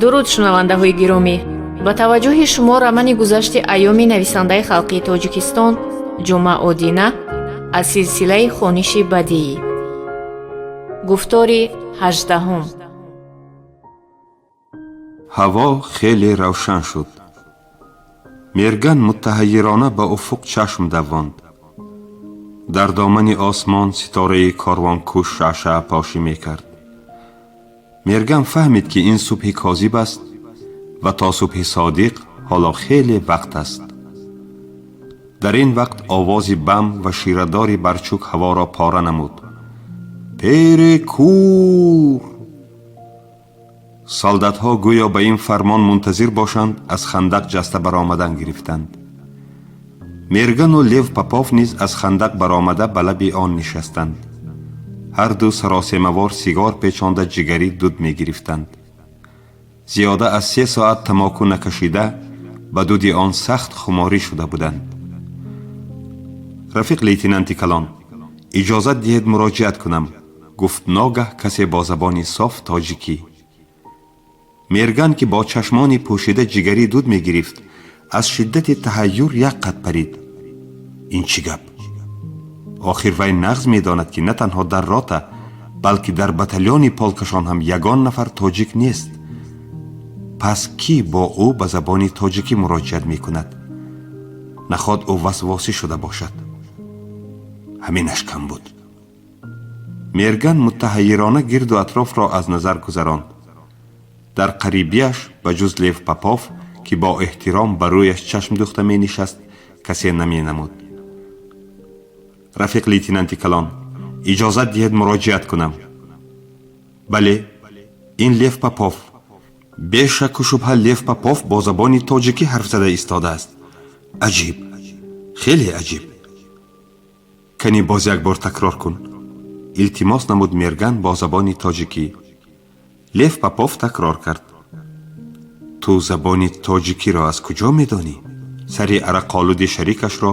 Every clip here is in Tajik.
Дуруд, шунавандаҳои гиромӣ! Ба таваҷҷӯҳи шумо романи «Гузашти айёми» нависандаи халқии Тоҷикистон Ҷумъа Одина аз силсилаи хониши бадиӣ. Гуфтори 18-ум. Ҳаво хеле равшан шуд. Мерган муттаҳайирона ба уфуқ чашм давонд. Дар домани осмон ситораи Корвонкуш шаъшаъпошӣ мекард. Мерган фаҳмид, ки ин субҳи козиб аст ва то субҳи содиқ ҳоло хеле вақт аст. Дар ин вақт овози бам ва ширадори барчук ҳаворо пора намуд: «Перекур!» Солдатҳо гӯё ба ин фармон мунтазир бошанд, аз хандақ ҷаста баромадан гирифтанд. Мергану Лев Попов низ аз хандақ баромада, ба лаби он нишастанд. Ҳарду саросемавор сигор печонда, ҷигарӣ дуд мегирифтанд. Зиёда аз 3 соат тамоку накашида, ба дуди он сахт хуморӣ шуда буданд. «Рафиқ лейтенанти калон, иҷозат диҳед муроҷиат кунам», гуфт ногаҳ касе бо забони соф тоҷикӣ. Мерган, ки бо чашмони пӯшида ҷигарӣ дуд мегирифт, аз шиддати таҳайюр як қад парид. Ин чӣ гап? Охир вай нағз медонад, ки на танҳо дар рота, балки дар батальони полкашон ҳам ягон нафар тоҷик нест. Пас кӣ бо ӯ ба забони тоҷикӣ муроҷиат мекунад? Наход ӯ васвосӣ шуда бошад? Ҳаминаш кам буд. Мерган муттаҳайирона гирду атрофро аз назар гузаронд. Дар қарибияш ба ҷуз Лев Попов, ки бо эҳтиром ба рӯяш чашм дӯхта менишаст, касе наменамуд. «Рафиқ лейтенанти калон, иҷозат диҳед муроҷиат кунам». «Бале, ин Лев Попов. Бешакку шубҳа, Лев Попов бо забони тоҷикӣ ҳарф зада истодааст. Аҷиб, хеле аҷиб. Кани боз як бор такрор кун», илтимос намуд Мерган бо забони тоҷикӣ. Лев Попов такрор кард. «Ту забони тоҷикиро аз куҷо медонӣ?» сари арақолуди шарикашро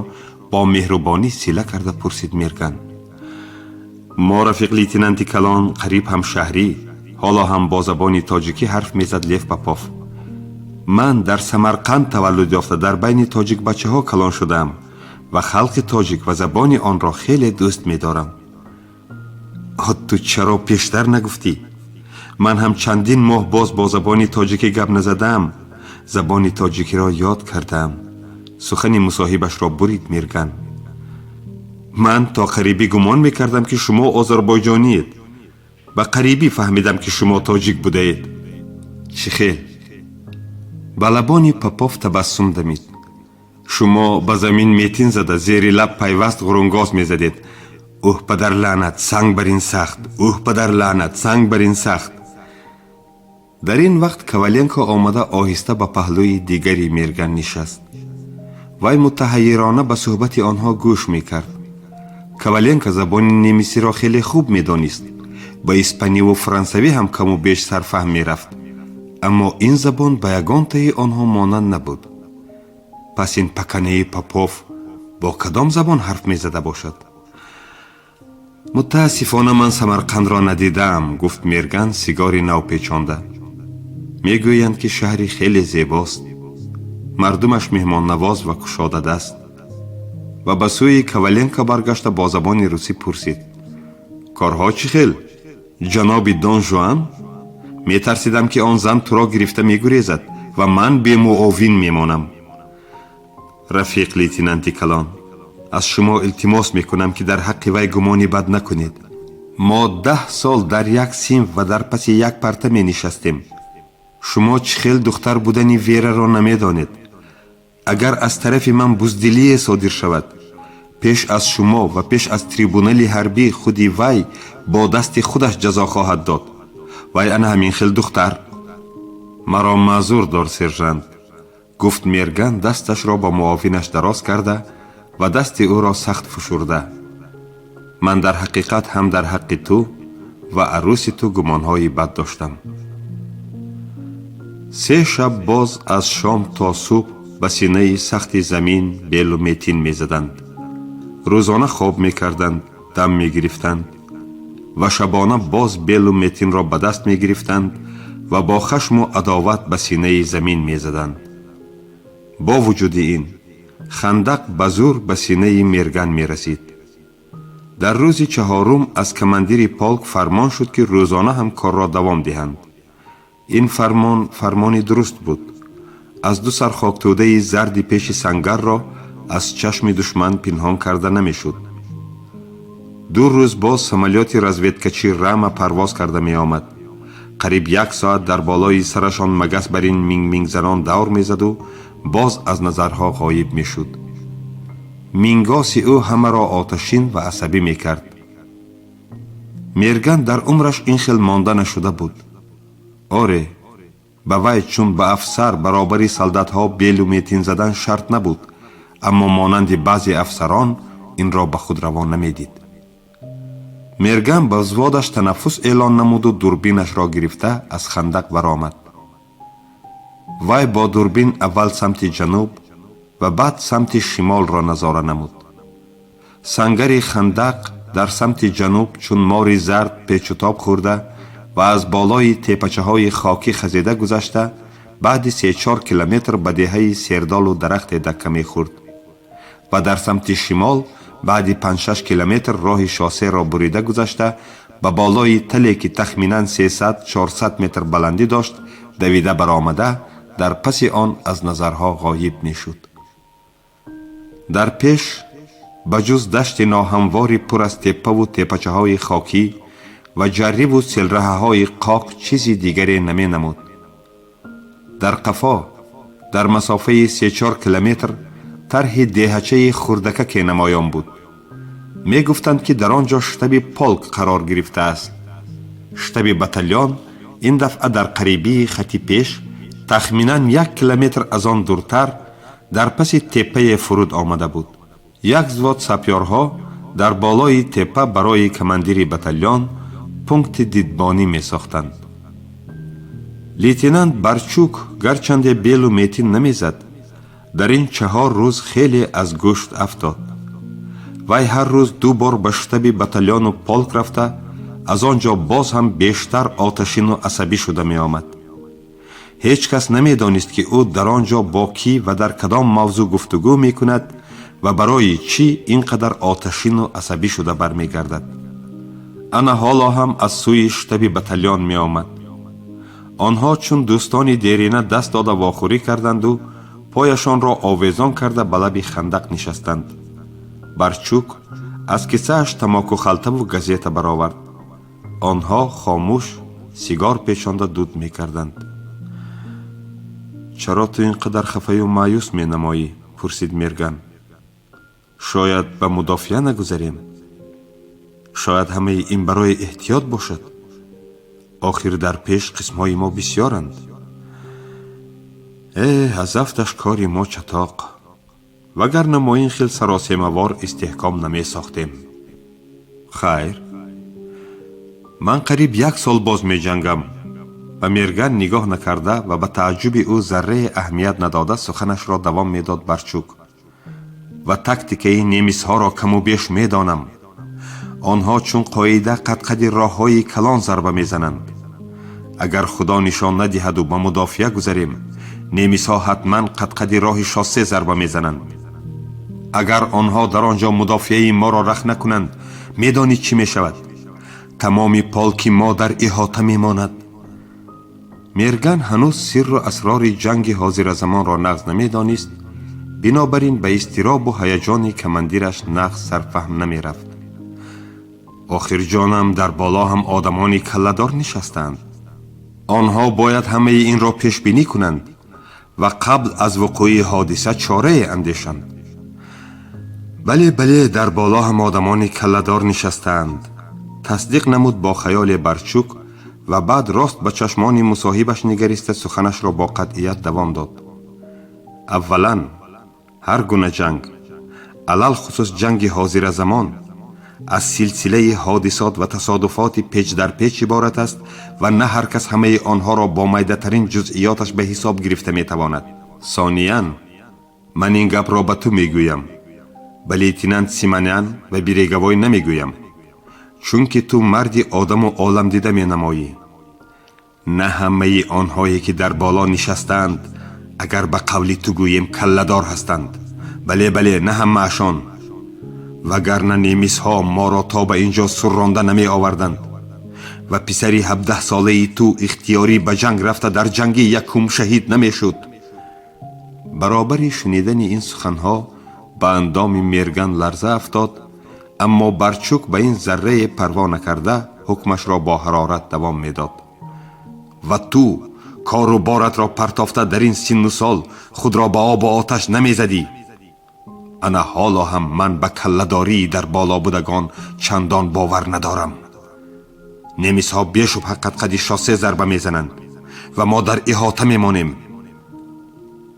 бо меҳрубонӣ сила карда пурсид Мерган. «Мо, рафиқ лейтенанти калон, қариб ҳамшаҳрӣ», ҳоло ҳам бо забони тоҷикӣ ҳарф мезад Лев Попов. «Ман дар Самарқанд таваллуд ёфта, дар байни тоҷикбачаҳо калон шудаам ва халқи тоҷик ва забони онро хеле дӯст медорам». «Ту чаро пештар нагуфтӣ? Ман ҳам чандин моҳ боз бо забони тоҷикӣ гап назадаам, забони тоҷикиро ёд кардаам», сухани мусоҳибашро бурид Мерган. «Ман то қарибӣ гумон мекардам, ки шумо озарбойҷониед. Ба қарибӣ фаҳмидам, ки шумо тоҷик будаед. Чӣ хел?» Ба лабони Попов табассум дамид. «Шумо ба замин метин зада, зери лаб пайваст ғурунгоз мезадед: «Уҳ, падар лаънат, санг бар ин сахт! Уҳ, падар лаънат, санг бар ин сахт!» Дар ин вақт Коваленко омада, оҳиста ба паҳлӯи дигари Мерган нишаст. Вай муттаҳайирона ба суҳбати онҳо гӯш мекард. Коваленко забони немисиро хеле хуб медонист, ба испаниву франсавӣ ҳам каму беш сарфаҳм мерафт, аммо ин забон ба ягонтаи онҳо монанд набуд. Пас ин паканаи Попов бо кадом забон ҳарф мезада бошад? «Мутаассифона, ман Самарқандро надидаам», гуфт Мерган, сигори нав печонда. «Мегӯянд, ки шаҳри хеле зебост, мардумаш меҳмоннавоз ва кушодадаст». Ва ба сӯи Коваленко баргашта, бо забони русӣ пурсид: «Корҳо чӣ хел, ҷаноби Дон Жуан? Метарсидам, ки он зан туро гирифта мегурезад ва ман бемуовин мемонам». «Рафиқ лейтенанти калон, аз шумо илтимос мекунам, ки дар ҳаққи вай гумони бад накунед. Мо 10 сол дар як синф ва дар паси як парта менишастем. Шумо чӣ хел духтар будани Вераро намедонед. Агар аз тарафи ман буздилие содир шавад, пеш аз шумо ва пеш аз трибунали ҳарбӣ худи вай бо дасти худаш ҷазо хоҳад дод. Вай ана ҳамин хел духтар». «Маро маъзур дор, сержант», гуфт Мерган, дасташро ба муовинаш дароз карда ва дасти ӯро сахт фушурда. «Ман дар ҳақиқат ҳам дар ҳаққи ту ва арӯси ту гумонҳои бад доштам». 3 шаб боз аз шом то субҳ ба синаи сахти замин белу метин мезаданд. Рӯзона хоб мекарданд, дам мегирифтанд ва шабона боз белу метинро ба даст мегирифтанд. Ва бо хашму адоват ба синаи замин мезаданд. Бо вуҷуди ин, хандақ ба зӯр ба синаи Мерган мерасид. Дар рӯзи чаҳорум аз командири полк фармон шуд, ки рӯзона ҳам корро давом диҳанд. Ин фармон фармони дуруст буд. Аз ду сар хоктӯдаи зарди пеши сангарро аз чашми душман пинҳон карда намешуд. 2 рӯз боз самолёти разведкачӣ Рама парвоз карда меомад. Қариб як соат дар болои сарашон магас бар ин мингмингзанон давр мезаду боз аз назарҳо ғоиб мешуд. Мингоси ӯ ҳамаро оташин ва асабӣ мекард. Мерган дар умраш ин хел монда нашуда буд. Оре, ба вай чун ба афсар баробари солдатҳо белу метин задан шарт набуд, аммо монанди баъзе афсарон инро ба худ раво намедид. Мерган ба взводаш танаффус эълон намуду дурбинашро гирифта аз хандақ баромад. Вай бо дурбин аввал самти ҷануб ва баъд самти шимолро назора намуд. Сангари хандақ дар самти ҷануб чун мори зард печутоб хӯрда ва аз болои тепачаҳои хокӣ хазида гузашта, баъди 3-4 километр ба деҳаи сердолу дарахте дакка мехӯрд ва дар самти шимол баъди 5-6 километр роҳи шоссеро бурида гузашта, ба болои тале, ки тахминан 300-400 метр баландӣ дошт, давида баромада, дар паси он аз назарҳо ғоиб мешуд. Дар пеш ба ҷуз дашти ноҳамвори пур аз теппаву теппачаҳои хокӣ ва ҷарриву селраҳаҳои қоқ чизи дигаре наменамуд. Дар қафо, дар масофаи 3-4 километр, тарҳи деҳачаи хурдакаке намоён буд. Мегуфтанд, ки дар он ҷо штаби полк қарор гирифтааст. Штаби батальон ин дафъа дар қарибии хати пеш, тахминан 1 километр аз он дуртар, дар паси теппае фуруд омада буд. Як взвод сапёрҳо дар болои теппа барои командири батальон пункти дидбонӣ месохтанд. Лейтенант Барчук гарчанде белу метин намезад, дар ин 4 рӯз хеле аз гӯшт афтод. Вай ҳар рӯз ду бор ба штаби батальону полк рафта, аз он ҷо боз ҳам бештар оташину асабӣ шуда меомад. Ҳеҷ кас намедонист, ки ӯ дар он ҷо бо кӣ ва дар кадом мавзӯъ гуфтугӯ мекунад ва барои чӣ ин қадар оташину асабӣ шуда бармегардад. Ана ҳоло ҳам аз сӯи штаби батальон меомад. Онҳо чун дӯстони дерина даст дода вохӯрӣ карданду пояшонро овезон карда ба лаби хандақ нишастанд. Барчук аз кисааш тамокухалтаву газета баровард. Онҳо хомӯш сигор печонда дуд мекарданд. «Чаро ту ин қадар хафаю маъюс менамоӣ?» — пурсид Мерган. «Шояд ба мудофиа нагузарем? Шояд ҳамаи ин барои эҳтиёт бошад? Охир дар пеш қисмҳои мо бисьёранд. Э, аз афташ кори мо чатоқ, вагарна мо ин хел саросемавор истиҳком намесохтем. Хайр, ман қариб як сол боз меҷангам». Ба Мерган нигоҳ накарда ва ба тааҷҷуби ӯ заррае аҳамият надода, суханашро давом медод Барчук. «Ва тактикаи немисҳоро каму беш медонам. Онҳо чун қоида қадқади роҳҳои калон зарба мезананд. Агар Худо нишон надиҳаду ба мудофиа гузарем, немисҳо ҳатман қадқади роҳи шоссе зарба мезананд. Агар онҳо дар он ҷо мудофиаи моро рахна кунанд, медонӣ чӣ мешавад? Тамоми полки мо дар иҳота мемонад». Мерган ҳанӯз сирру асрори ҷанги ҳозиразамонро нағз намедонист, бинобар ин ба изтиробу ҳаяҷони командираш нағз сарфаҳм намерафт. «Охир, ҷонам, дар боло ҳам одамони калладор нишастаанд. Онҳо бояд ҳамаи инро пешбинӣ кунанд ва қабл аз вуқӯи ҳодиса чорае андешанд». «Бале, бале, дар боло ҳам одамони калладор нишастаанд», — тасдиқ намуд бо хаёле Барчук ва баъд рост ба чашмони мусоҳибаш нигариста, суханашро бо қатъият давом дод: «Аввалан, ҳар гуна ҷанг, алалхусус ҷанги ҳозиразамон, аз силсилаи ҳодисот ва тасодуфоти печ дар печ иборат аст ва на ҳар кас ҳамаи онҳоро бо майдатарин ҷузъиёташ ба ҳисоб гирифта метавонад. Сониян, ман ин гапро ба ту мегӯям, ба лейтенант Симонян ва Береговой намегӯям, чунки ту марди одаму оламдида менамоӣ. На ҳамаи онҳое, ки дар боло нишастаанд, агар ба қавли ту гӯем, калладор ҳастанд. Бале, бале, на ҳамаашон, вагарна немисҳо моро то ба ин ҷо сурронда намеоварданд ва писари 17-солаи ту ихтиёрӣ ба ҷанг рафта, дар ҷанги якум шаҳид намешуд. Баробари шунидани ин суханҳо ба андоми Мерган ларза афтод, аммо Барчук ба ин заррае парво накарда, ҳукмашро бо ҳарорат давом медод: Ва ту кору боратро партофта, дар ин синну сол худро ба обу оташ намезадӣ. Ана ҳоло ҳам ман ба калладории дар боло будагон чандон бовар надорам. Немисҳо бешубҳа қадқади шоссе зарба мезананд ва мо дар иҳота мемонем.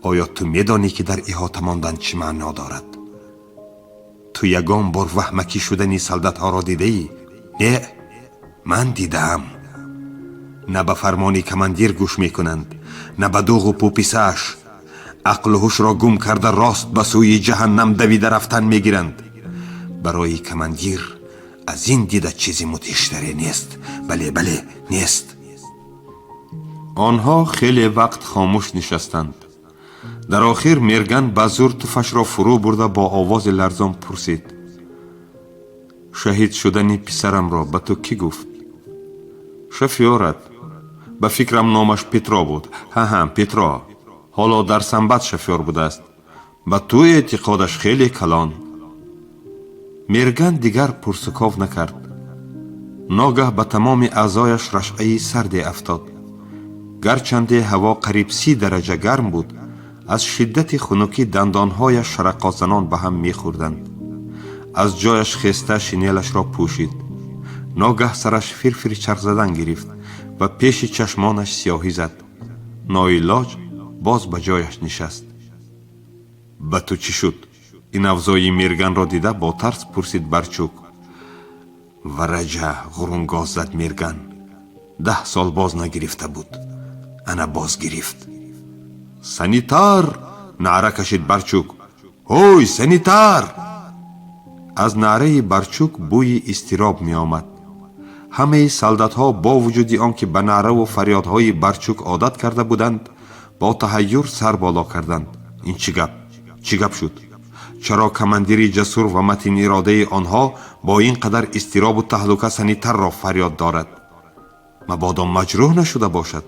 Оё ту медонӣ, ки дар иҳота мондан чӣ маъно дорад? Ту ягон бор ваҳмакӣ шудани солдатҳоро дидаӣ? Не, ман дидаам. На ба фармони командир гӯш мекунанд, на ба дуғу пуписааш. Ақлу ҳушро гум карда, рост ба сӯи ҷаҳаннам давида рафтан мегиранд. Барои командир аз ин дида чизи мудҳиштаре нест. Бале, бале, нест. Онҳо хеле вақт хомӯш нишастанд. Дар охир Мерган ба зур туфашро фурӯ бурда, бо овози ларзон пурсид: Шаҳид шудани писарамро ба ту кӣ гуфт? Шофёрат. Ба фикрам, номаш Петро буд. Ҳаҳа, Петро. Ҳоло дар санбат шофёр будааст. Ба ту эътиқодаш хеле калон. Мерган дигар пурсуков накард. Ногаҳ ба тамоми аъзояш рашъаи сарде афтод. Гарчанде ҳаво қариб 30 дараҷа гарм буд, аз шиддати хунукӣ дандонҳояш шараққозанон ба ҳам мехӯрданд. Аз ҷояш хеста, шинелашро пӯшид. Ногаҳ сараш фирфир чарх задан гирифт ва пеши чашмонаш сиёҳӣ зад. Ноилоҷ боз ба ҷояш нишаст. Ба ту чӣ шуд? Ин авзои Мерганро дида, бо тарс пурсид Барчук. Вараҷа, ғурунгоз зад Мерган. 10 сол боз нагирифта буд, ана боз гирифт. Санитар! Наъра кашид Барчук. Ҳой, санитар! Аз наъраи Барчук бӯи изтироб меомад. Ҳамаи солдатҳо, бо вуҷуди он ки ба наъраву фарёдҳои Барчук одат карда буданд, бо таҳайюр сар боло карданд. Ин чӣ гап, чӣ гап шуд? Чаро командири ҷасур ва матиниродаи онҳо бо ин қадар изтиробу таҳлука санитарро фарёд дорад? Мабодо маҷрӯҳ нашуда бошад.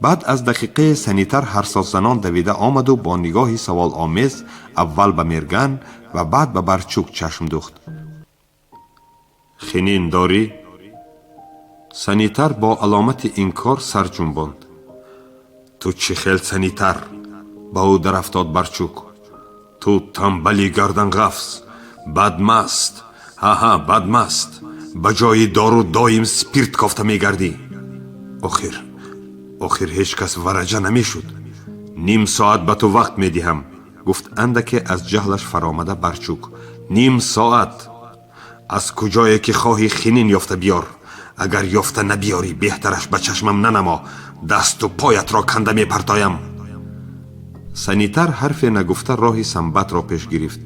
Баъд аз дақиқае санитар ҳарсосзанон давида омаду бо нигоҳи саволомез аввал ба Мерган ва баъд ба Барчук чашм духт. Хинин дорӣ? Санитар бо аломати инкор сар ҷунбонд. Ту чӣ хел санитар? Ба ӯ дарафтод Барчук. Ту тамбали гарданғафз, бадмаст, ҳаҳа, бадмаст, ба ҷои дору доим спирт кофта мегардӣ. Охир, охир ҳеҷ кас вараҷа намешуд. Ним соат ба ту вақт медиҳам, гуфт андаке аз ҷаҳлаш фаромада Барчук. Ним соат. Аз куҷое ки хоҳӣ, хинин ёфта биёр. Агар ёфта набиёрӣ, беҳтараш ба чашмам нанамо, дасту поятро канда мепартоям. Санитар ҳарфе нагуфта роҳи санбатро пеш гирифт.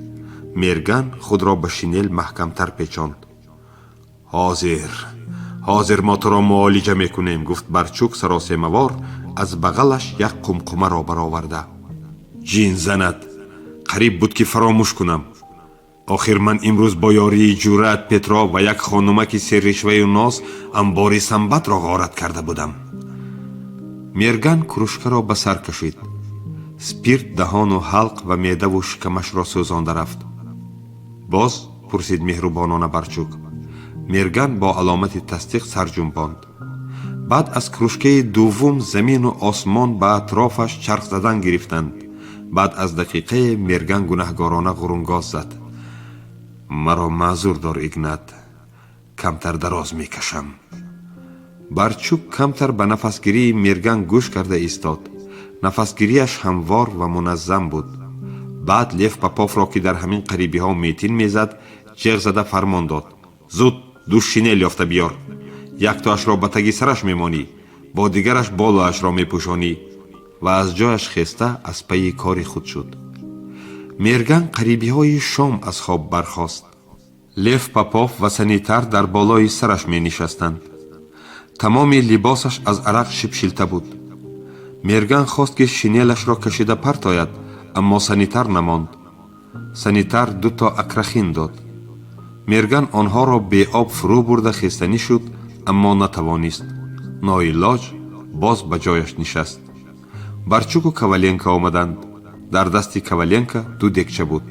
Мерган худро ба шинел маҳкамтар печонд. Ҳозир, ҳозир мо туро муолиҷа мекунем, гуфт Барчук саросемавор, аз бағалаш як қумқумаро бароварда. Ҷин занад, қариб буд, ки фаромӯш кунам. Охир ман имрӯз бо ёрии ҷуръат Петро ва як хонумаки серришваю ноз амбори санбатро ғорат карда будам. Мерган кружкаро ба сар кашид. Спирт даҳону ҳалқ ва меъдаву шикамашро сӯзонда рафт. Боз? Пурсид меҳрубонона Барчук. Мерган бо аломати тасдиқ сар ҷунбонд. Баъд аз кружкаи дуввум замину осмон ба атрофаш чарх задан гирифтанд. Баъд аз дақиқае Мерган гунаҳгорона ғурунгоз зад: Маро маъзур дор, Игнат, камтар дароз мекашам. Барчук камтар ба нафасгирии Мерган гӯш карда истод. Нафасгирияш ҳамвор ва муназзам буд. Баъд Лев Поповро, ки дар ҳамин қарибиҳо метин мезад, ҷеғ зада фармон дод: Зуд ду шинел ёфта биёр. Яктоашро ба таги сараш мемонӣ, бо дигараш болоашро мепӯшонӣ. Ва аз ҷояш хеста, аз пайи кори худ шуд. Мерган қарибиҳои шом аз хоб бархост. Лев Попов ва санитар дар болои сараш менишастанд. Тамоми либосаш аз арақ шибшилта буд. Мерган хост, ки шинелашро кашида партояд, аммо санитар намонд. Санитар дуто акрахин дод. Мерган онҳоро беоб фурӯ бурда хестанӣ шуд, аммо натавонист. Ноилоҷ боз ба ҷояш нишаст. Барчуку Коваленко омаданд. Дар дасти Коваленко ду дегча буд.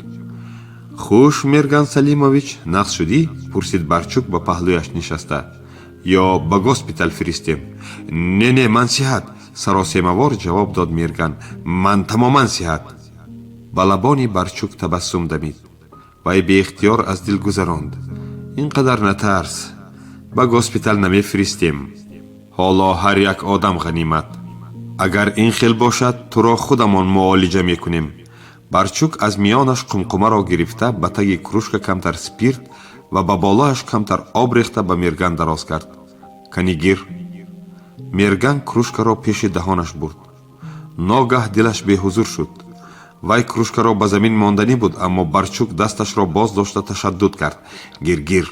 «Хуш, Мерган Салимович, нағз шудӣ?» — пурсид Барчук ба паҳлӯяш нишаста. «Ё ба госпитал фиристем?» «Не, не, ман сиҳат», — саросемавор ҷавоб дод Мерган. «Ман тамоман сиҳат». Ба лабони Барчук табассум дамид. Вай беихтиёр аз дил гузаронд: «Ин қадар натарс, ба госпитал намефиристем. Ҳоло ҳар як одам ғанимат. Агар ин хел бошад, туро худамон муолиҷа мекунем». Барчук аз миёнаш қумқумаро гирифта, ба таги кружка камтар спирт ва ба болояш камтар об рехта, ба Мерган дароз кард. «Кани, гир». Мерган кружкаро пеши даҳонаш бурд. Ногаҳ дилаш беҳузур шуд. Вай кружкаро ба замин монданӣ буд, аммо Барчук дасташро боз дошта ташаддуд кард: «Гир, гир!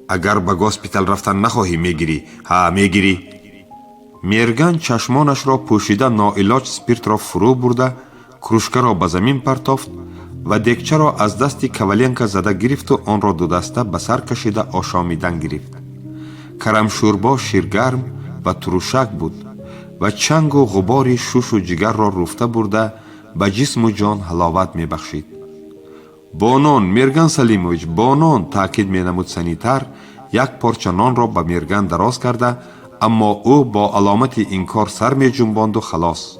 Агар ба госпитал рафтан нахоҳӣ, мегирӣ. Ҳа, мегирӣ». Мерган чашмонашро пӯшида ноилоҷ спиртро фурӯ бурда, кружкаро ба замин партофт ва дегчаро аз дасти Коваленко зада гирифту онро дудаста ба сар кашида ошомидан гирифт. Карамшӯрбо ширгарм ва турушак буд ва чангу ғубори шушу ҷигарро руфта бурда, ба ҷисму ҷон ҳаловат мебахшид. «Бо нон, Мерган Салимович, бо нон», — таъкид менамуд санитар, як порча нонро ба Мерган дароз карда, аммо ӯ бо аломати инкор сар меҷунбонду халос.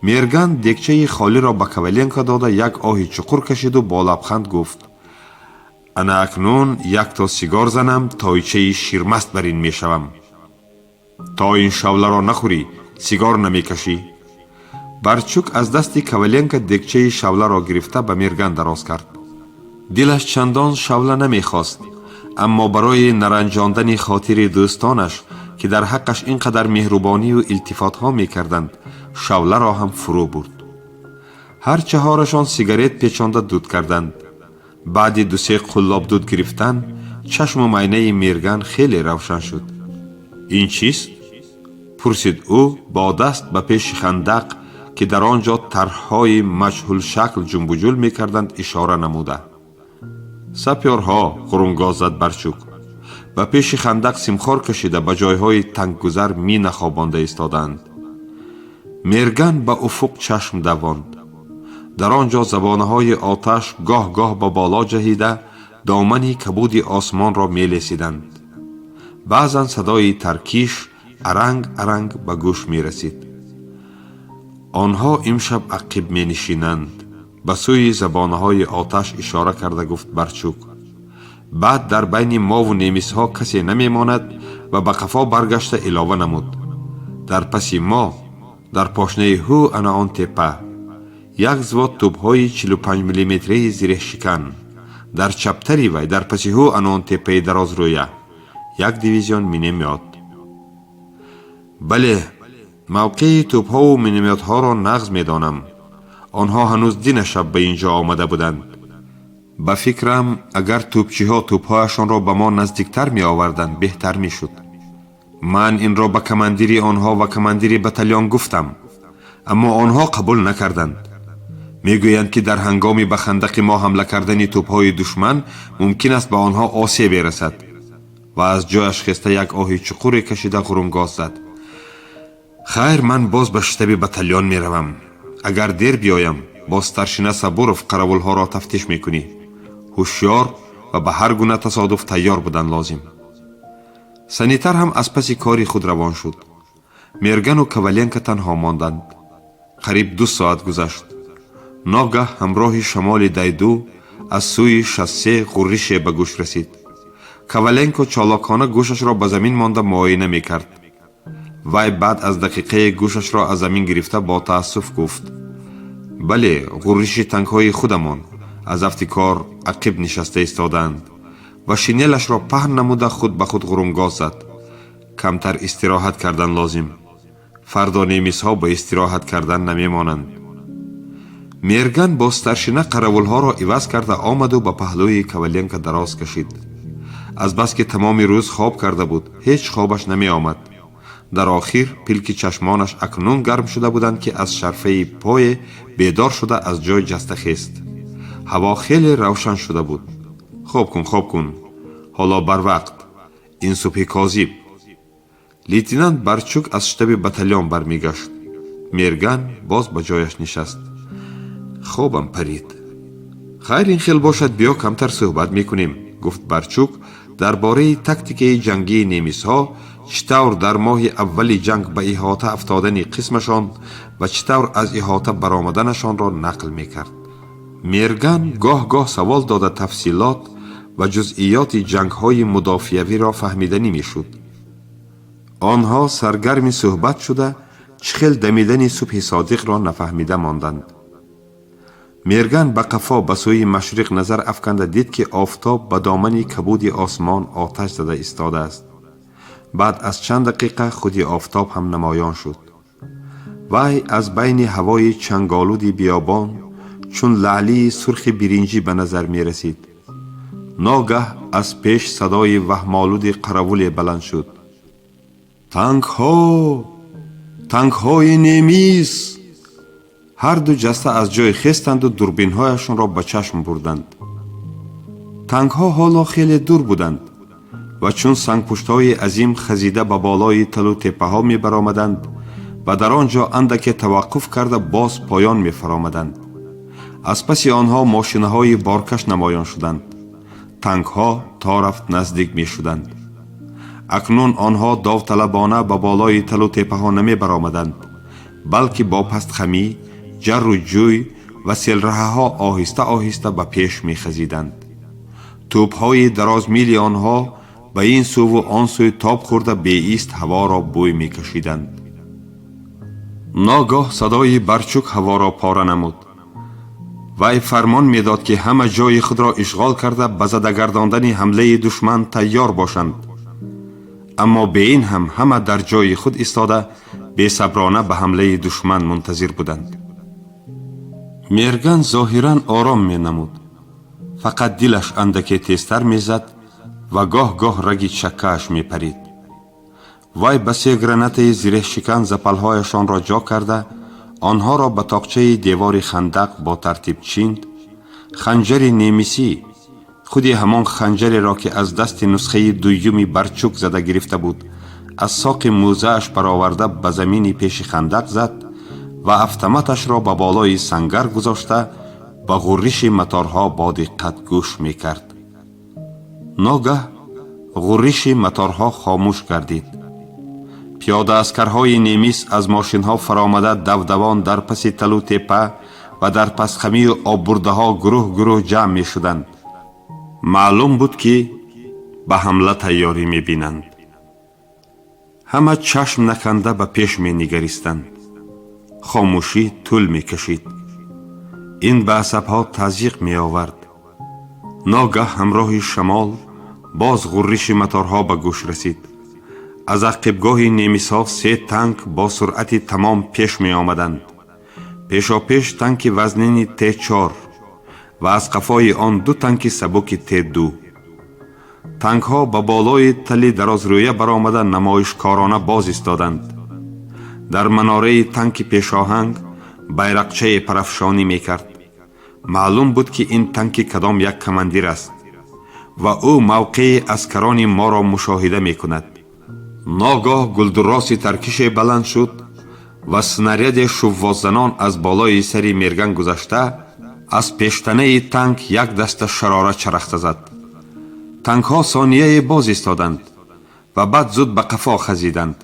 Мерган дегчаи холиро ба Коваленко дода, як оҳи чуқур кашиду бо лабханд гуфт: «Ана акнун якто сигор занам, тойчаи ширмаст бар ин мешавам». «То ин шавларо нахӯрӣ, сигор намекашӣ». Барчук аз дасти Коваленко дегчаи шавларо гирифта, ба Мерган дароз кард. Дилаш чандон шавла намехост, аммо барои наранҷондани хотири дӯстонаш, ки дар ҳаққаш ин қадар меҳрубонию илтифотҳо мекарданд, шавларо ҳам фурӯ бурд. Ҳар чаҳорашон сигарет печонда дуд карданд. Баъди дусе қуллоб дуд гирифтан, чашму майнаи Мерган хеле равшан шуд. «Ин чист?» — пурсид ӯ, бо даст ба пеши хандақ, ки дар он ҷо тарҳҳои маҷҳулшакл ҷунбуҷул мекарданд, ишора намуда. «Сапёрҳо», — ғурунгоз зад Барчук. «Ба пеши хандақ симхор кашида, ба ҷойҳои танггузар мина хобонда истодаанд». Мерган ба уфуқ чашм давонд. Дар он ҷо забонаҳои оташ гоҳ-гоҳ ба боло ҷаҳида, домани кабуди осмонро мелесиданд. Баъзан садои таркиш аранг аранг ба гӯш мерасид. «Онҳо имшаб ақиб менишинанд», — ба сӯи забонаҳои оташ ишора карда гуфт Барчук. «Баъд дар байни мову немисҳо касе намемонад». Ва ба қафо баргашта илова намуд: «Дар паси мо, дар пошнаи ҳу ана он теппа, як взвод тӯбҳои 45 миллиметрии зиреҳшикан, дар чаптари вай, дар паси ҳу ана он теппаи дарозрӯя, як дивизион миномёт». «Бале, мавқеи тӯбҳову миномётҳоро нағз медонам. Онҳо ҳанӯз дина шаб ба ин ҷо омада буданд. Ба фикрам, агар тӯбчиҳо тӯбҳояшонро ба мо наздиктар меоварданд, беҳтар мешуд. Ман инро ба командири онҳо ва командири батальон гуфтам, аммо онҳо қабул накарданд. Мегӯянд, ки дар ҳангоми ба хандақи мо ҳамла кардани тӯбҳои душман мумкин аст ба онҳо осебе расад». Ва аз ҷояш хеста, як оҳи чуқуре кашида, ғурунгоз зад: «Хайр, ман боз ба штаби батальон меравам. Агар дер биёям, бо старшина Сабуров қаравулҳоро тафтиш мекунӣ. Ҳушёр ва ба ҳар гуна тасодуф тайёр будан лозим». Санитар ҳам аз паси кори худ равон шуд. Мергану Коваленко танҳо монданд. Қариб 2 соат гузашт. Ногаҳ ҳамроҳи шамоли дайду аз сӯи шоссе ғуррише ба гӯш расид. Коваленко чолокона гӯшашро ба замин монда муоина мекард. Вай баъд аз дақиқае гӯшашро аз замин гирифта, бо таассуф гуфт: «Бале, ғурриши танкҳои худамон, аз афти кор ақиб нишаста истодаанд». Ва шинелашро паҳн намуда, худ ба худ ғурунгоз зад: «Камтар истироҳат кардан лозим. Фардо немисҳо ба истироҳат кардан намемонанд». Мерган бо старшина қаравулҳоро иваз карда омаду ба паҳлӯи Коваленко дароз кашид. Азбаски тамоми рӯз хоб карда буд, ҳеҷ хобаш намеомад. Дар охир пилки чашмонаш акнун гарм шуда буданд, ки аз шарфаи пое бедор шуда, аз ҷой ҷаста хест. Ҳаво хеле равшан шуда буд. Хоб кун, хоб кун, ҳоло барвақт, ин субҳи козиб. Лейтенант Барчук аз штаби батальон бармегашт. Мерган боз ба ҷояш нишаст. Хобам парид. Хайр, ин хел бошад, биё камтар суҳбат мекунем, гуфт Барчук. Дар бораи тактикаи ҷангии немисҳо, чӣ тавр дар моҳи аввали ҷанг ба иҳота афтодани қисмашон ва чӣ тавр аз иҳота баромаданашонро нақл мекард. Мерган гоҳ-гоҳ савол дода, тафсилот ва ҷузъиёти ҷангҳои мудофиавиро фаҳмиданӣ мешуд. Онҳо саргарми суҳбат шуда, чӣ хел дамидани субҳи содиқро нафаҳмида монданд. Мерган ба қафо, ба сӯи машриқ назар афканда дид, ки офтоб ба домани кабуди осмон оташ зада истодааст. Баъд аз чанд дақиқа худи офтоб ҳам намоён шуд. Вай аз байни ҳавои чанголуди биёбон чун лаълии сурхи биринҷӣ ба назар мерасид. Ногаҳ аз пеш садои ваҳмолуди қаравуле баланд шуд: «Танкҳо! Танкҳои немис!» Ҳарду ҷаста аз ҷой хестанду дурбинҳояшонро ба чашм бурданд. Танкҳо ҳоло хеле дур буданд ва чун сангпуштҳои азим хазида ба болои талу теппаҳо мебаромаданд ва дар он ҷо андаке таваққуф карда, боз поён мефаромаданд. Аз паси онҳо мошинаҳои боркаш намоён шуданд. Танкҳо то рафт наздик мешуданд. Акнун онҳо довталабона ба болои талу теппаҳо намебаромаданд, балки бо пастхамӣ, ҷарру ҷӯй ва селраҳаҳо оҳиста оҳиста ба пеш мехазиданд. Тӯбҳои дарозмили онҳо ба ин суву он сӯй тоб хӯрда, беист ҳаворо бӯй мекашиданд. Ногоҳ садои Барчук ҳаворо пора намуд. Вай фармон медод, ки ҳама ҷои худро ишғол карда, ба задагардондани ҳамлаи душман тайёр бошанд. Аммо бе ин ҳам ҳама дар ҷои худ истода, бесаброна ба ҳамлаи душман мунтазир буданд. Мерган зоҳиран ором менамуд, фақат дилаш андаке тезтар мезад ва гоҳ-гоҳ раги чаккааш мепарид. Вай ба се гранатаи зиреҳшикан запалҳояшонро ҷо карда, онҳоро ба тоқчаи девори хандақ бо тартиб чинд. Ханҷари немисӣ, худи ҳамон ханҷареро, ки аз дасти нусхаи дуюми Барчук зада гирифта буд, аз соқи мӯзааш бароварда, ба замини пеши хандақ зад ва автоматашро ба болои сангар гузошта, ба ғурриши моторҳо бо диққат гӯш мекард. Ногаҳ ғурриши моторҳо хомӯш гардид. Пиёдааскарҳои немис аз мошинҳо фаромада, давдавон дар паси талу теппа ва дар пастхамию оббурдаҳо гурӯҳ гурӯҳ ҷамъ мешуданд. Маълум буд, ки ба ҳамла тайёрӣ мебинанд. Ҳама чашм наканда ба пеш менигаристанд. Хомӯшӣ тӯл мекашид. Ин ба асабҳо тазйиқ меовард. Ногаҳ ҳамроҳи шамол боз ғурриши моторҳо ба гӯш расид. Аз ақибгоҳи немисҳо се танк бо суръати тамом пеш меомаданд. Пешопеш танки вазнини Т4 ва аз қафои он ду танки сабуки Т2. Танкҳо ба болои тали дарозрӯя баромада, намоишкорона боз истоданд. Дар манораи танки пешоҳанг байрақчае парафшонӣ мекард. Маълум буд, ки ин танки кадом як командир аст ва ӯ мавқеи аскарони моро мушоҳида мекунад. Ногоҳ гулдуроси таркише баланд шуд ва снаряде шуввозанон аз болои сари Мерган гузашта, аз пештанаи танк як даста шарора чарахта зад. Танкҳо сонияе боз истоданд ва баъд зуд ба қафо хазиданд.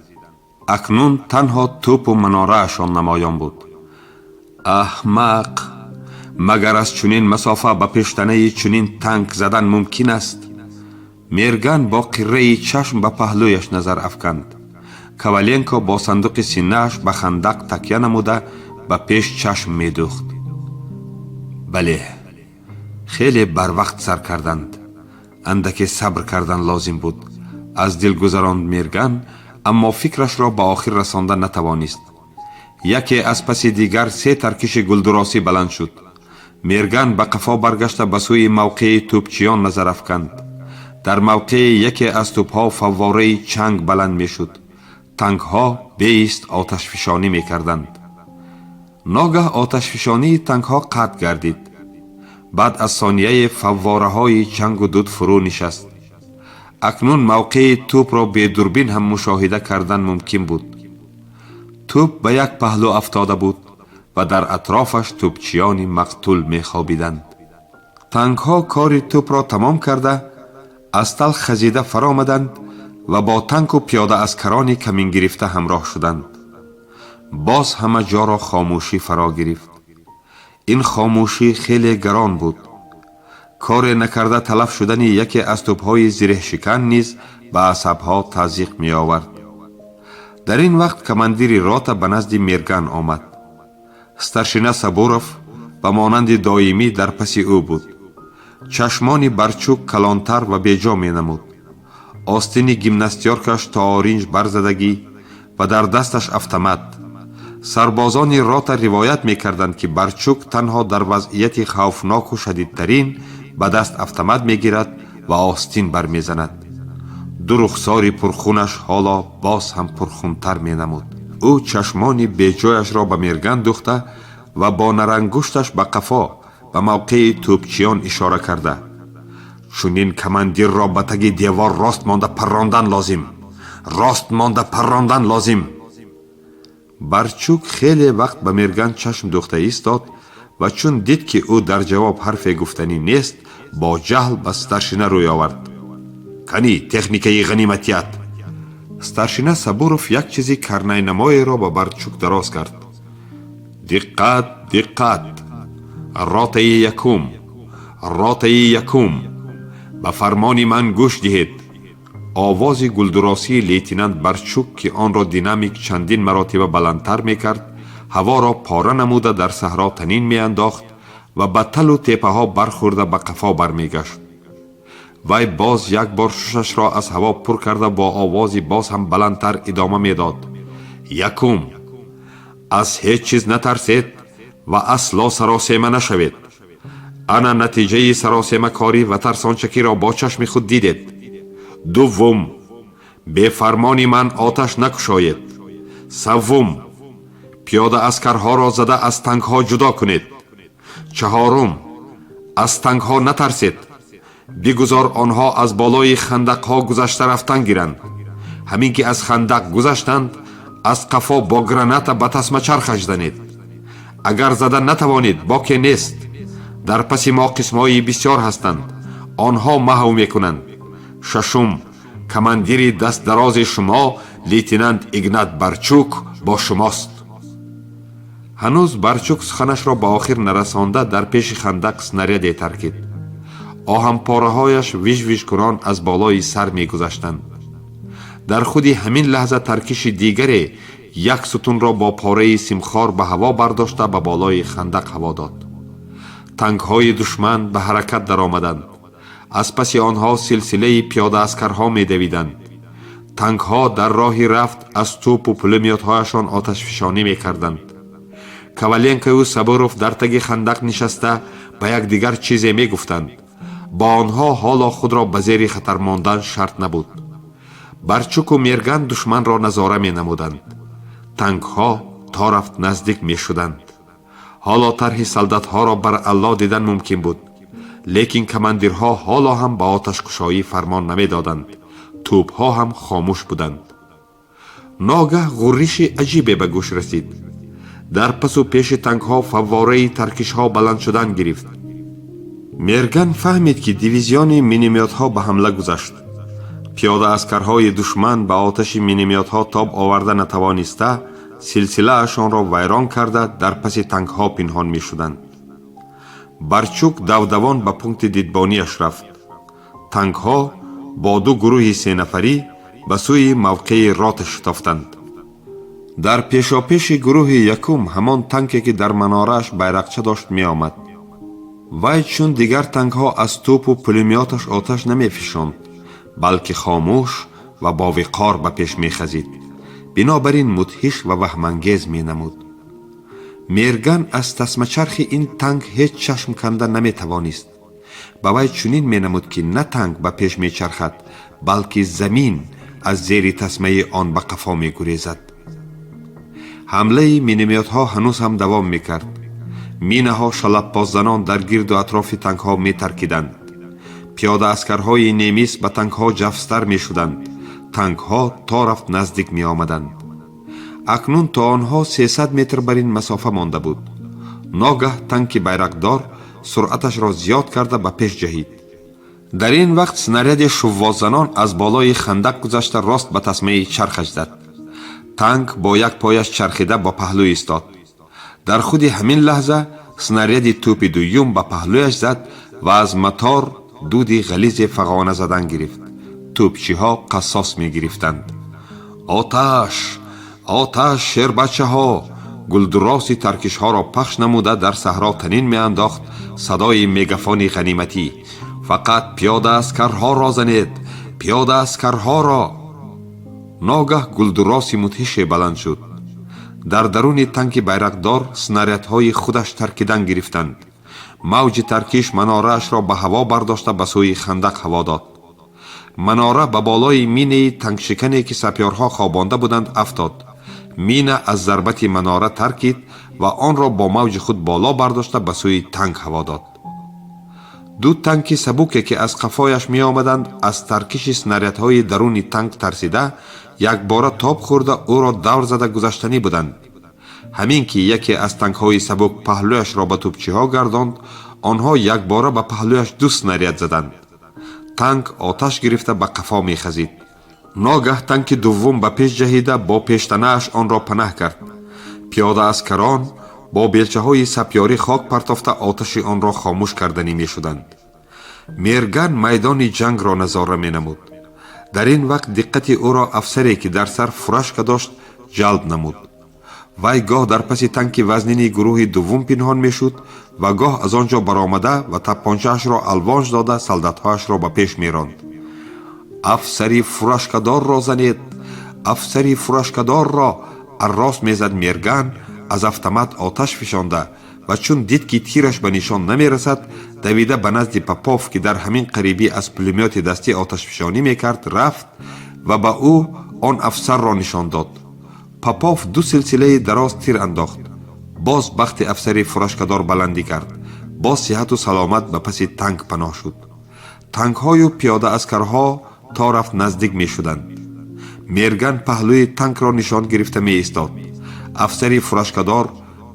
Акнун танҳо тӯпу манораашон намоён буд. Аҳмақ! Магар аз чунин масофа ба пештанаи чунин танк задан мумкин аст? Мерган бо қирраи чашм ба паҳлӯяш назар афканд. Коваленко бо сандуқи синааш ба хандақ такя намуда, ба пеш чашм медӯхт. Бале, хеле барвақт сар карданд, андаке сабр кардан лозим буд, аз дил гузаронд Мерган, аммо фикрашро ба охир расонда натавонист. Яке аз паси дигар се таркиши гулдуросӣ баланд шуд. Мерган ба қафо баргашта, ба сӯи мавқеи тӯпчиён назар афканд. Дар мавқеи яке аз тӯбҳо фаввораи чанг баланд мешуд. Танкҳо беист оташфишонӣ мекарданд. Ногаҳ оташфишонии танкҳо қатъ гардид. Баъд аз сонияе фаввораҳои чангу дуд фурӯ нишаст. Акнун мавқеи тӯбро бедурбин ҳам мушоҳида кардан мумкин буд. Тӯб ба як паҳлӯ афтода буд ва дар атрофаш тӯбчиёни мақтул мехобиданд. Танкҳо кори тӯбро тамом карда, аз тал хазида фаромаданд ва бо танку пиёдааскарони камингирифта ҳамроҳ шуданд. Боз ҳама ҷоро хомӯшӣ фаро гирифт. Ин хомӯшӣ хеле гарон буд. Коре накарда талаф шудани яке аз тӯбҳои зиреҳшикан низ ба асабҳо тазйиқ меовард. Дар ин вақт командири рота ба назди Мерган омад. Старшина Сабуров ба монанди доимӣ дар паси ӯ буд. Чашмони Барчук калонтар ва беҷо менамуд. Остини гимнастёркаш то оринҷ барзадагӣ ва дар дасташ автомат. Сарбозони рота ривоят мекарданд, ки Барчук танҳо дар вазъияти хавфноку шадидтарин ба даст автомат мегирад ва остин бармезанад. Ду рухсори пурхунаш ҳоло боз ҳам пурхунтар менамуд. Ӯ чашмони беҷояшро ба Мерган духта ва бо нарангушташ ба қафо, ба мавқеи тӯбчиён ишора карда: «Чунин командирро ба таги девор рост монда паррондан лозим, рост монда паррондан лозим». Барчук хеле вақт ба Мерган чашм духта истод ва чун дид, ки ӯ дар ҷавоб ҳарфе гуфтанӣ нест, бо ҷаҳл ба старшина рӯй овард: «Канӣ техникаи ғаниматият?» Старшина Сабуров як чизи карнайнамоеро ба Барчук дароз кард. «Диққат, диққат! Ротаи якум, ротаи якум, ба фармони ман гӯш диҳед!» Овози гулдуросии лейтенант Барчук, ки онро динамик чандин маротиба баландтар мекард, ҳаворо пора намуда дар саҳро танин меандохт ва ба талу теппаҳо бархӯрда ба қафо бармегашт. Вай боз як бор шушашро аз ҳаво пур карда, бо овози боз ҳам баландтар идома медод: «Якум, аз ҳеҷ чиз натарсед ва асло саросема нашавед. Ана натиҷаи саросемакорӣ ва тарсончакиро бо чашми худ дидед. Дуввум, бефармони ман оташ накушоед. Саввум, пиёда аскарҳоро зада аз танкҳо ҷудо кунед. Чаҳорум, аз танкҳо натарсед, бигузор онҳо аз болои хандақҳо гузашта рафтан гиранд. Ҳамин ки аз хандақ гузаштанд, аз қафо бо граната ба тасмачархаш занед. Агар зада натавонед, боке нест, дар паси мо қисмҳои бисёр ҳастанд, онҳо маҳв мекунанд. Шашум, командири дастдарози шумо лейтенант Игнат Барчук бо шумост». Ҳанӯз Барчук суханашро ба охир нарасонда, дар пеши хандақ снаряде таркид. Оҳанпораҳояш виж-вижкунон аз болои сар мегузаштанд. Дар худи ҳамин лаҳза таркиши дигаре як сутунро бо пораи симхор ба ҳаво бардошта, ба болои хандақ ҳаво дод. Танкҳои душман ба ҳаракат даромаданд. Аз паси онҳо силсилаи пиёдааскарҳо медавиданд. Танкҳо дар роҳи рафт аз тӯпу пулемётҳояшон оташфишонӣ мекарданд. Коваленкою Сабуров дар таги хандақ нишаста, ба якдигар чизе мегуфтанд. Бо онҳо ҳоло худро ба зери хатар мондан шарт набуд. Барчуку Мерган душманро назора менамуданд. Танкҳо то рафт наздик мешуданд. Ҳоло тарҳи солдатҳоро баралло дидан мумкин буд, лекин командирҳо ҳоло ҳам ба оташкушоӣ фармон намедоданд. Тӯбҳо ҳам хомӯш буданд. Ногаҳ ғурриши аҷибе ба гӯш расид. Дар пасу пеши танкҳо фаввораи таркишҳо баланд шудан гирифт. Мерган фаҳмид, ки дивизиони миномётҳо ба ҳамла гузашт. Пиёдааскарҳои душман ба оташи миномётҳо тоб оварда натавониста, силсилаашонро вайрон карда, дар паси танкҳо пинҳон мешуданд. Барчук давдавон ба пункти дидбонияш рафт. Танкҳо бо ду гурӯҳи сенафарӣ ба сӯи мавқеи рота шитофтанд. Дар пешопеши гурӯҳи якум ҳамон танке, ки дар манорааш байрақча дошт, меомад. Вай чун дигар танкҳо аз тӯпу пулемёташ оташ намефишонд, балки хомӯш ва бовиқор ба пеш мехазид. Бинобар ин мудҳиш ва ваҳмангез менамуд. Мерган аз тасмачархи ин танк ҳеҷ чашм канда наметавонист. Ба вай чунин менамуд, ки на танк ба пеш мечархад, балки замин аз зери тасмаи он ба қафо мегурезад. Ҳамлаи миномётҳо ҳанӯз ҳам давом мекард. Минаҳо шалаппоззанон дар гирду атрофи танкҳо метаркиданд. Пиёда аскарҳои немис ба танкҳо ҷафстар мешуданд. Танкҳо то рафт наздик меомаданд. Акнун то онҳо 300 метр бар ин масофа монда буд. Ногаҳ танки байрақдор суръаташро зиёд карда ба пеш ҷаҳид. Дар ин вақт снаряди шуввоззанон аз болои хандақ гузашта, рост ба тасмаи чархаш зад. Танк бо як пояш чархида ба паҳлӯ истод. Дар худи ҳамин лаҳза снаряди тӯпи дуюм ба паҳлӯяш зад ва аз мотор дуди ғализе фағона задан гирифт. Тӯпчиҳо қассос мегирифтанд. «Оташ, оташ, шербачаҳо!» Гулдуроси таркишҳоро пахш намуда, дар саҳро танин меандохт садои мегафони ғаниматӣ. «Фақат пиёда аскарҳоро занед, пиёда аскарҳоро!» Ногаҳ гулдуроси мудҳише баланд шуд. Дар даруни танки байрақдор снарядҳои худаш таркидан гирифтанд. Мавҷи таркиш манораашро ба ҳаво бардошта, ба сӯи хандақ ҳаво дод. Манора ба болои минаи танкшикане, ки сапёрҳо хобонда буданд, афтод. Мина аз зарбати манора таркид ва онро бо мавҷи худ боло бардошта, ба сӯи танк ҳаво дод. Ду танки сабуке, ки аз қафояш меомаданд, аз таркиши снарядҳои даруни танк тарсида, якбора тоб хӯрда, ӯро давр зада гузаштанӣ буданд. Ҳамин ки яке аз танкҳои сабук паҳлӯяшро ба тӯпчиҳо гардонд, онҳо якбора ба паҳлӯяш ду снаряд заданд. Танк оташ гирифта, ба қафо мехазид. Ногаҳ танки дуввум ба пеш ҷаҳида, бо пештанааш онро панаҳ кард. Пиёда аскарон бо белчаҳои сапёрӣ хок партофта, оташи онро хомӯш карданӣ мешуданд. Мерган майдони ҷангро назора менамуд. Дар ин вақт диққати ӯро афсаре, ки дар сар фуражка дошт, ҷалб намуд. Вай гоҳ дар паси танки вазнини гурӯҳи дуввум пинҳон мешуд ва гоҳ аз он ҷо баромада ва таппончаашро алвонж дода, солдатҳояшро ба пеш меронд. «Афсари фуражкадорро занед, афсари фуражкадорро!» аррост мезад Мерган аз автомат оташ фишонда ва чун дид, ки тираш ба нишон намерасад, давида ба назди Попов, ки дар ҳамин қарибӣ аз пулемёти дастӣ оташфишонӣ мекард, рафт ва ба ӯ он афсарро нишон дод. Попов ду силсилаи дароз тир андохт. Боз бахти афсари фуражкадор баландӣ кард. Боз сиҳату саломат ба паси танк паноҳ шуд. Танкҳою пиёда аскарҳо то рафт наздик мешуданд. Мерган паҳлӯи танкро нишон гирифта меистод. Афсари фуражкадор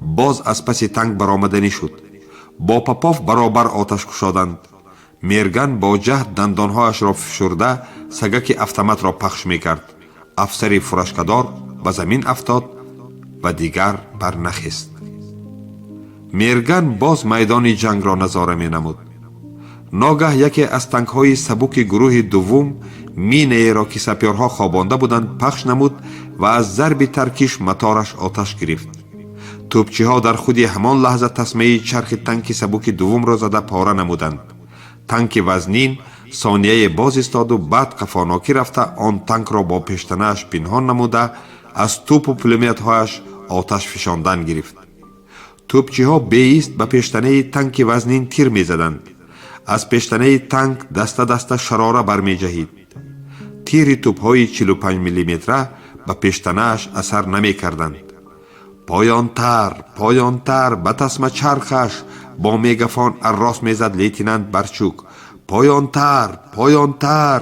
боз аз паси танк баромаданӣ шуд. Бо Попов баробар оташ кушоданд. Мерган бо ҷаҳд дандонҳояшро фишурда, сагаки автоматро пахш мекард. Афсари фуражкадор ба замин афтод ва дигар барнахест. Мерган боз майдони ҷангро назора менамуд. Ногаҳ яке аз танкҳои сабуки гурӯҳи дуввум минаеро, ки сапёрҳо хобонда буданд, пахш намуд ва аз зарби таркиш мотораш оташ гирифт. Тӯпчиҳо дар худи ҳамон лаҳза тасмаи чархи танки сабуки дуввумро зада пора намуданд. Танки вазнин сонияе боз истоду баъд қафонокӣ рафта, он танкро бо пештанааш пинҳон намуда, аз тӯпу пулемётҳояш оташ фишондан гирифт. Тӯпчиҳо беист ба пештанаи танки вазнин тир мезаданд. Аз пештанаи танк даста даста шарора бармеҷаҳид. Тири тӯпҳои 45 миллиметра ба пештанааш асар намекарданд. «Поёнтар, поёнтар, ба тасма чархаш!» бо мегафон аррос мезад лейтенант Барчук. «Поёнтар, поёнтар,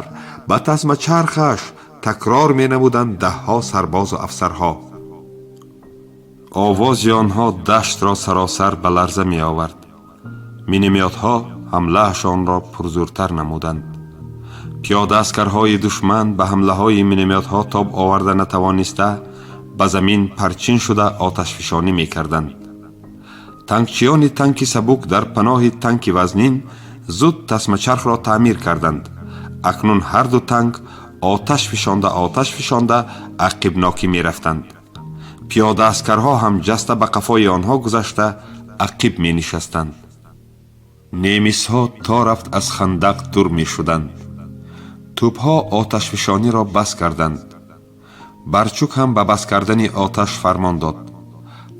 ба тасма чархаш!» такрор менамуданд даҳҳо сарбозу афсарҳо. Овози онҳо даштро саросар ба ларза меовард. Миномётҳо ҳамлаашонро пурзӯртар намуданд. Пиёда аскарҳои душман ба ҳамлаҳои миномётҳо тоб оварда натавониста, ба замин парчин шуда, оташфишонӣ мекарданд. Танкчиёни танки сабук дар паноҳи танки вазнин зуд тасмачархро таъмир карданд. Акнун ҳарду танк оташ фишонда, оташ фишонда ақибнокӣ мерафтанд. Пиёда аскарҳо ҳам ҷаста ба қафои онҳо гузашта, ақиб менишастанд. Немисҳо то рафт аз хандақ дур мешуданд. Тӯбҳо оташфишониро бас карданд. Барчук ҳам ба бас кардани оташ фармон дод.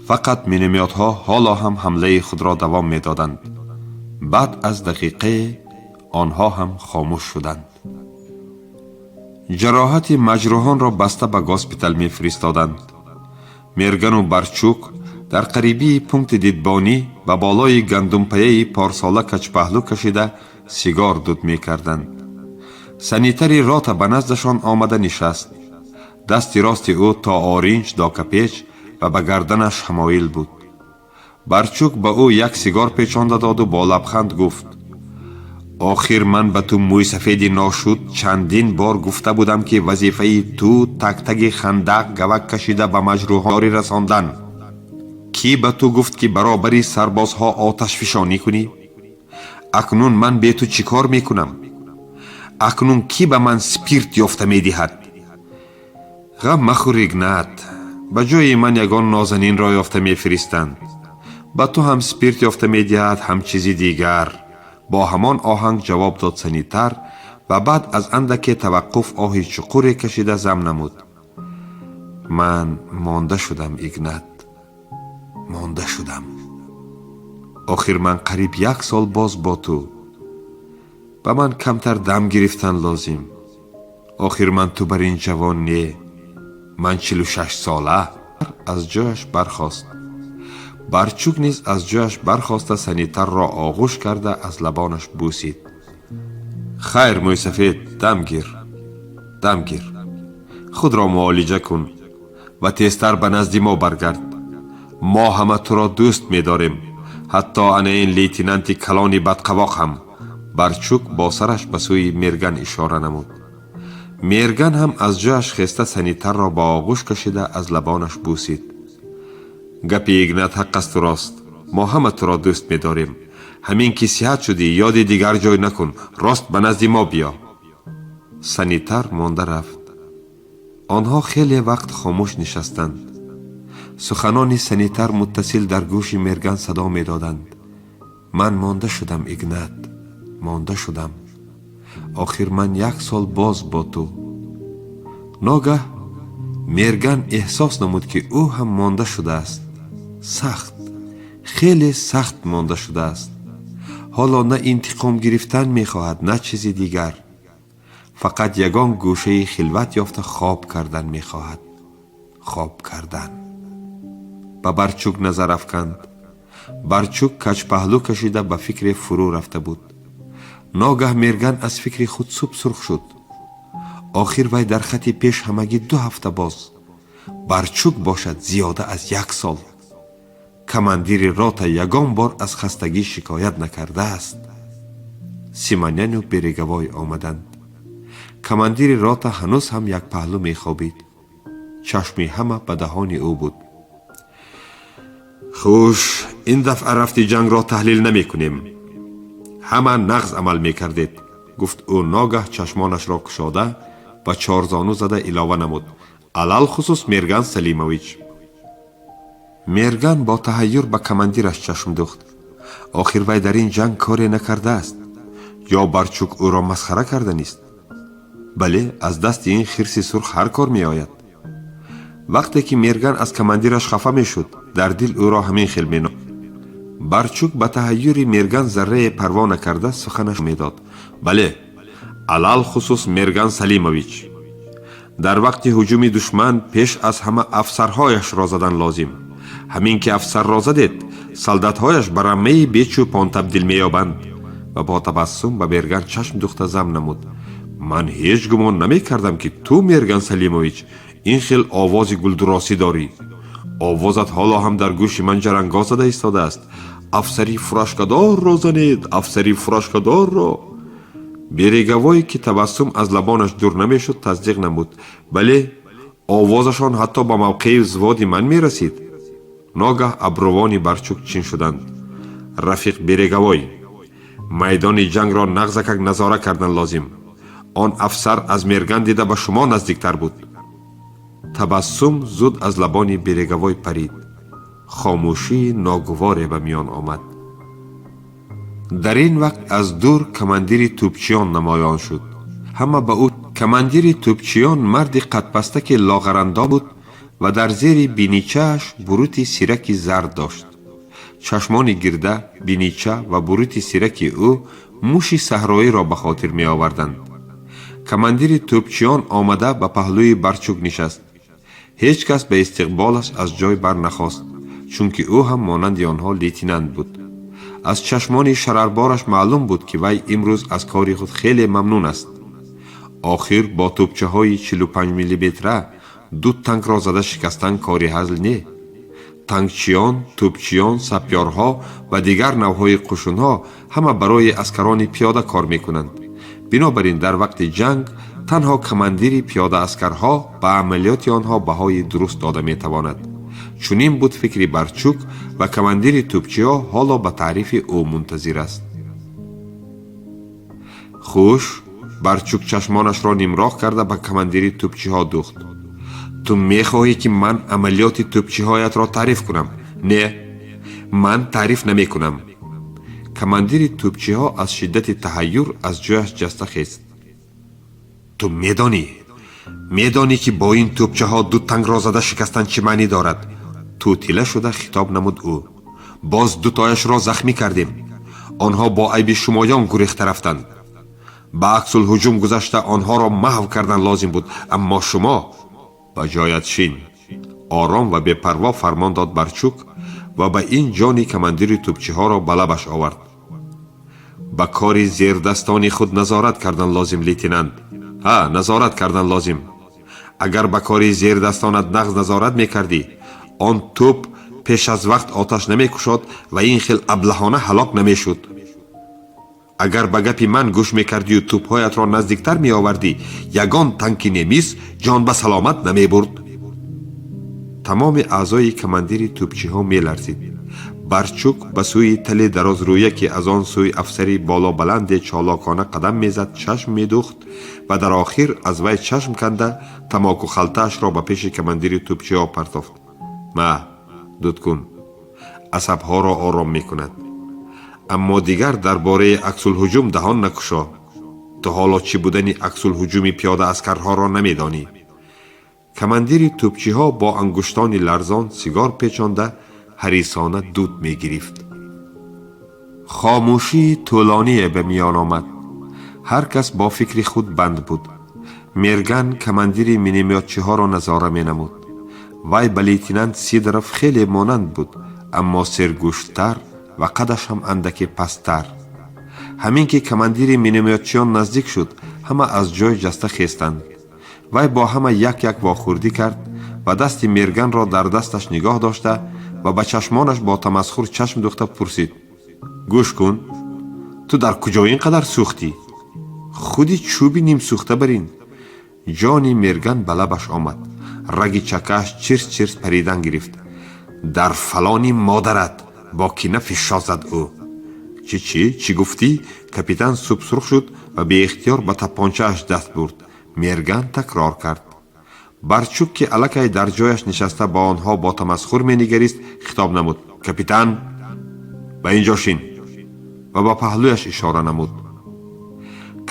Фақат миномётҳо ҳоло ҳам ҳамлаи худро давом медоданд. Баъд аз дақиқае онҳо ҳам хомӯш шуданд. Ҷароҳати маҷрӯҳонро баста ба госпитал мефиристоданд. Мергану Барчук дар қарибии пункти дидбонӣ ба болои гандумпаяи порсола качпаҳлӯ кашида сигор дуд мекарданд. Санитари рота ба наздашон омада нишаст. Дасти рости ӯ то оринҷ докапеч ва ба гарданаш ҳамоил буд. Барчук ба ӯ як сигор печонда доду бо лабханд гуфт: «Охир ман ба ту, мӯйсафеди ношуд, чандин бор гуфта будам, ки вазифаи ту тагтаги хандақ гавак кашида ба маҷрӯҳон ёрӣ расондан. Кӣ ба ту гуфт, ки баробари сарбозҳо оташфишонӣ кунӣ? Акнун ман бе ту чӣ кор мекунам? Акнун кӣ ба ман спирт ёфта медиҳад?» «Ғам махӯр, Игнат, ба ҷои ман ягон нозанинро ёфта мефиристанд. Ба ту ҳам спирт ёфта медиҳад, ҳам чизи дигар», бо ҳамон оҳанг ҷавоб дод санитар ва баъд аз андаке таваққуф оҳи чуқуре кашида зам намуд: «Ман монда шудам, Игнат, монда шудам. Охир ман қариб як сол боз бо ту. Ба ман камтар дам гирифтан лозим. Охир ман ту бар ин ҷавон не, ман 46 сола». Аз ҷояш бархост. Барчук низ аз ҷояш бархоста, санитарро оғӯш карда, аз лабонаш бӯсид. «Хайр, мӯйсафед, дам гир, дам гир, худро муолиҷа кун ва тезтар ба назди мо баргард. Мо ҳама туро дӯст медорем, ҳатто ана ин лейтенанти калони бадқавоқ ҳам». Барчук бо сараш ба сӯи Мерган ишора намуд. Мерган ҳам аз ҷояш хеста, санитарро ба оғӯш кашида, аз лабонаш бӯсид. «Гапи Игнат ҳақ асту рост. Мо ҳама туро дӯст медорем. Ҳамин ки сиҳат шудӣ, ёди дигар ҷой накун, рост ба назди мо биё». Санитар монда рафт. Онҳо хеле вақт хомӯш нишастанд. Суханони санитар муттасил дар гӯши Мерган садо медоданд: «Ман монда шудам, Игнат, монда шудам. Охир ман як сол боз бо ту». Ногаҳ Мерган эҳсос намуд, ки ӯ ҳам монда шудааст. Сахт, хеле сахт монда шудааст. Ҳоло на интиқом гирифтан мехоҳад, на чизи дигар. Фақат ягон гӯшаи хилват ёфта хоб кардан мехоҳад. Хоб кардан. Ба Барчук назар афканд. Барчук каҷпаҳлӯ кашида ба фикре фурӯ рафта буд. Ногаҳ Мерган аз фикри худ субсурх шуд. Охир вай дар хати пеш ҳамагӣ 2 ҳафта боз, Барчук бошад зиёда аз як сол. Командири рота ягон бор аз хастагӣ шикоят накардааст. Симоняну Береговой омаданд. Командири рота ҳанӯз ҳам якпаҳлӯ мехобид. Чашми ҳама ба даҳони ӯ буд. «Хуш, ин дафъа рафти ҷангро таҳлил намекунем. Ҳама нағз амал мекардед», гуфт ӯ ногаҳ чашмонашро кушода ва чорзону зада илова намуд: «Алалхусус Мерган Салимович». Мерган бо таҳайюр ба командираш чашм духт. Охир вай дар ин ҷанг коре накардааст. Ё Барчук ӯро масхара карданист? Бале, аз дасти ин хирси сурх ҳар кор меояд. Вақте ки Мерган аз командираш хафа мешуд, дар дил ӯро ҳамин хел мено. Барчук ба таҳайюри Мерган заррае парво накарда суханаш медод: «Бале, алалхусус Мерган Салимович. Дар вақти ҳуҷуми душман пеш аз ҳама афсарҳояшро задан лозим. Ҳамин ки афсарро задед, солдатҳояш ба раммаи бечӯпон табдил меёбанд». Ва бо табассум ба Мерган чашм духта зам намуд: «Ман ҳеҷ гумон намекардам, ки ту, Мерган Салимович, ин хел овози гулдуросӣ дорӣ. Овозат ҳоло ҳам дар гӯши ман ҷарангоз зада истодааст: афсари фуражкадорро занед, афсари фуражкадорро!» Береговое, ки табассум аз лабонаш дур намешуд, тасдиқ намуд: «Бале, овозашон ҳатто ба мавқеи взводи ман мерасид». Ногаҳ абрувони Барчук чин шуданд. «Рафиқ Береговой, майдони ҷангро нағзакак назора кардан лозим. Он афсар аз Мерган дида ба шумо наздиктар буд». Табассум зуд аз лабони Береговой парид. Хомӯшии ногуворе ба миён омад. Дар ин вақт аз дур командири тӯбчиён намоён шуд. Ҳама ба ӯ. Командири тӯбчиён марди қадпастаки лоғарандом буд ва дар зери биничааш бурути сираки зард дошт. Чашмони гирда, бинича ва бурити сираки ӯ муши саҳроиро ба хотир меоварданд. Командири тӯбчиён омада ба паҳлӯи Барчук нишаст. Ҳеҷ кас ба истиқболаш аз ҷой барнахост, чунки ӯ ҳам монанди онҳо лейтенант буд. Аз чашмони шарарбораш маълум буд, ки вай имрӯз аз кори худ хеле мамнун аст. Охир бо тӯбчаҳои 45 миллиметра ду танкро зада шикастан кори ҳазл не. Танкчиён, тӯбчиён, сапёрҳо ва дигар навъҳои қушунҳо ҳама барои аскарони пиёда кор мекунанд. Бинобар ин дар вақти ҷанг танҳо командири пиёдааскарҳо ба амалиёти онҳо баҳои дуруст дода метавонад. Чунин буд фикри Барчук, ва командири тӯбчиҳо ҳоло ба таърифи ӯ мунтазир аст. Хуш, Барчук чашмонашро нимроҳ карда ба командири тӯбчиҳо духт. Ту мехоҳӣ, ки ман амалиёти тӯбчиҳоятро таъриф кунам? Не, ман таъриф намекунам. Командири тӯбчиҳо аз шиддати таҳайюр аз ҷояш ҷаста хест. Ту медонӣ, ки бо ин тӯбчаҳо ду танкро зада шикастан чӣ маънӣ дорад? Тӯтила шуда хитоб намуд ӯ. Боз дутояшро захмӣ кардем. Онҳо бо айби шумоён гурехта рафтанд. Ба аксулҳуҷум гузашта, онҳоро маҳв кардан лозим буд, аммо шумо. Ба ҷоят шин, ором ва бепарво фармон дод Барчук ва ба ин ҷони командири тӯбчиҳоро ба лабаш овард. Ба кори зердастони худ назорат кардан лозим, лейтенант. Ҳа, назорат кардан лозим. Агар ба кори зердастонат нағз назорат мекардӣ, он тӯб пеш аз вақт оташ намекушод ва ин хел аблаҳона ҳалок намешуд. Агар ба гапи ман гӯш мекардию тӯбҳоятро наздиктар меовардӣ, ягон танки немис ҷон ба саломат намебурд. Тамоми аъзои командири тӯбчиҳо меларзид. Барчук ба сӯи тали дарозрӯя, ки аз он сӯй афсари болобаланде чолокона қадам мезад, чашм медухт ва дар охир аз вай чашм канда, тамоку халтаашро ба пеши командири тӯбчиҳо партофт. Ма, дуд кун, асабҳоро ором мекунад. Аммо дигар дар бораи аксулҳуҷум даҳон накушо. Ту ҳоло чӣ будани аксулҳуҷуми пиёдааскарҳоро намедонӣ. Командири тӯбчиҳо бо ангуштони ларзон сигор печонда, ҳарисона дуд мегирифт. Хомӯшии тӯлоние ба миён омад. Ҳар кас бо фикри худ банд буд. Мерган командири миномётчиҳоро назора менамуд. Вай ба лейтенант Сидоров хеле монанд буд, аммо сергӯшттар ва қадаш ҳам андаке пасттар. Ҳамин ки командири миномётчиён наздик шуд, ҳама аз ҷой ҷаста хестанд. Вай бо ҳама як як вохӯрдӣ кард ва дасти Мерганро дар дасташ нигоҳ дошта ва ба чашмонаш бо тамасхур чашм духта пурсид: «Гӯш кун, ту дар куҷо ин қадар сӯхтӣ? Худи чӯби нимсӯхта барин». Ҷони Мерган ба лабаш омад, раги чакааш чирс чирс паридан гирифт. «Дар фалони модарат!» — бо кина фишшо зад ӯ. Чӣ, чӣ, чӣ гуфтӣ? Капитан субсурх шуд ва беихтиёр ба тапончааш даст бурд. Мерган такрор кард. Барчук, ки аллакай дар ҷояш нишаста ба онҳо бо тамасхур менигарист, хитоб намуд: «Капитан, ба ин ҷо шин», ва ба паҳлӯяш ишора намуд.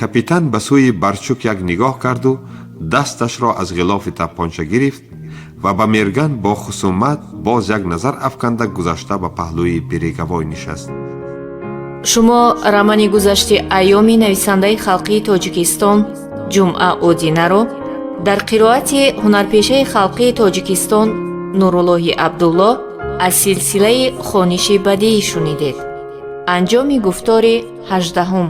Капитан ба сӯи Барчук як нигоҳ карду дасташро аз ғилофи тапонча гирифт ва ба Мерган бо хусумат боз як назар афканда, гузашта ба паҳлӯи Береговой нишаст. Шумо романи «Гузашти айёми» нависандаи халқии Тоҷикистон Ҷумъа Одинаро дар қироати ҳунарпешаи халқии Тоҷикистон Нуруллоҳи Абдулло аз силсилаи хониши бадиӣ шунидед. Анҷоми гуфтори 18-ум.